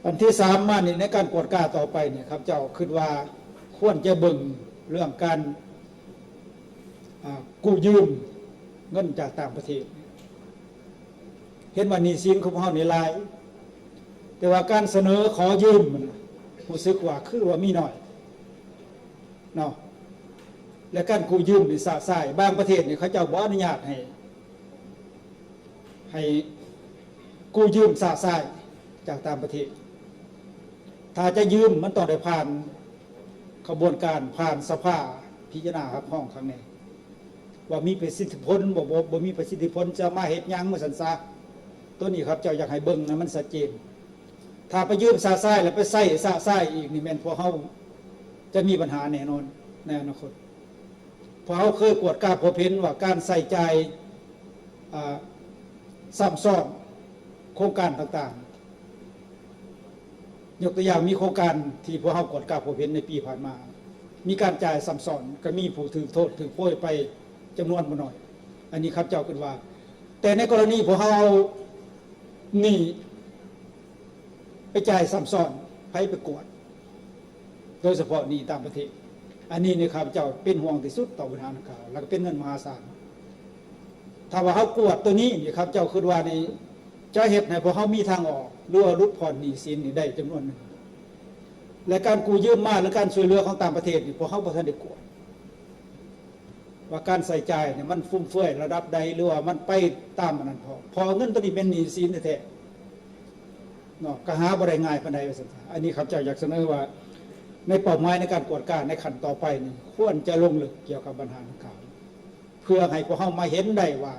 ອັນທີສາມມານີ້ ໃນການກວດກາຕໍ່ໄປນີ້ ຂ້າພະເຈົ້າຄິດວ່າຄວນຈະເບິ່ງເລື່ອງການ ອາ ກູ້ຢືມເງິນຈາກຕ່າງປະເທດ. ເຫັນວ່າໜີ້ສິນຂອງພວກເຮົານີ້ຫຼາຍ, ແຕ່ວ່າການສະເໜີຂໍຢືມນັ້ນ ຮູ້ສຶກວ່າຄືວ່າມີໜ້ອຍເນາະ ແລະ ການກູ້ຢືມນີ້ຊະຊາຍ. ບາງປະເທດນີ້ ເຂົາເຈົ້າບໍ່ອະນຸຍາດໃຫ້ ໃຫ້ກູ້ຢືມຊະຊາຍຈາກຕ່າງປະເທດ. ຖ້າຈະຢືມ ມັນຕ້ອງໄດ້ຜ່ານຂະບວນການ, ຜ່ານສະພາພິຈາລະນາຮັບຮອງຄັ້ງແນ່ ວ່າມີປະສິດທິຜົນ ບໍ່ ບໍ່ ບໍ່ມີປະສິດທິຜົນ ຈະມາເຮັດຫຍັງ ວ່າຊັ້ນຊະ. ໂຕນີ້ ຂ້າພະເຈົ້າຢາກໃຫ້ເບິ່ງໃຫ້ມັນຊັດເຈນ. ຖ້າໄປຢືມຊະຊາຍ ແລ້ວໄປໃຊ້ຊະຊາຍອີກນີ້ ແມ່ນພວກເຮົາຈະມີບັນຫາແນ່ນອນໃນອະນາຄົດ. ເພາະເຮົາເຄີຍກວດກາພົບເຫັນວ່າການໃຊ້ຈ່າຍ ອາ ຊ້ຳຊ້ອນໂຄງການຕ່າງໆ. ຍົກຕົວຢ່າງ ມີໂຄງການທີ່ພວກເຮົາກວດກາພົບເຫັນໃນປີຜ່ານມາ ມີການຈ່າຍຊ້ຳຊ້ອນ, ກໍມີຜູ້ຖືກໂທດຖືກໂພຍໄປຈຳນວນບໍ່ໜ້ອຍ. ອັນນີ້ຂ້າພະເຈົ້າຄິດວ່າ ແຕ່ໃນກໍລະນີພວກເຮົາເອົາໜີ້ໄປຈ່າຍຊ້ຳຊ້ອນ, ໃຜໄປກວດ? ໂດຍສະເພາະໜີ້ຕ່າງປະເທດ. ອັນນີ້ນີ້ ຂ້າພະເຈົ້າເປັນຫ່ວງທີ່ສຸດຕໍ່ບັນຫາດັ່ງກ່າວ ແລ້ວກໍເປັນເງິນມະຫາສານ. ຖ້າວ່າເຮົາກວດໂຕນີ້ນີ້ ຂ້າພະເຈົ້າຄິດວ່ານີ້ຈະເຮັດໃຫ້ພວກເຮົາມີທາງອອກ ຫຼືວ່າຫຼຸດຜ່ອນໜີ້ສິນນີ້ໄດ້ຈຳນວນໜຶ່ງ. ແລະ ການກູ້ຢືມມາ ຫຼື ການຊ່ວຍເຫຼືອຂອງຕ່າງປະເທດນີ້ ພວກເຮົາບໍ່ທັນໄດ້ກວດ ວ່າການໃຊ້ຈ່າຍນີ້ມັນຟຸມເຟືອຍລະດັບໃດ ຫຼືວ່າມັນໄປຕາມອັນນັ້ນພໍ. ເພາະເງິນໂຕນີ້ແມ່ນໜີ້ສິນແທ້ໆເນາະ, ກໍຫາບໍ່ໄດ້ງ່າຍປານໃດວ່າຊັ້ນຊະ. ອັນນີ້ຂ້າພະເຈົ້າຢາກສະເໜີວ່າ ໃນເປົ້າໝາຍໃນການກວດກາໃນຂັ້ນຕໍ່ໄປນີ້ ຄວນຈະລົງເລິກກ່ຽວກັບບັນຫາດັ່ງກ່າວ ເພື່ອໃຫ້ພວກເຮົາມາເຫັນໄດ້ວ່າ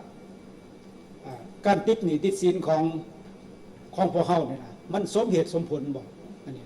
ອາ ການຕິດໜີ້ຕິດສິນຂອງ ຂອງພວກເຮົານີ້ນະ ມັນສົມເຫດສົມຜົນບໍ່? ອັນນີ້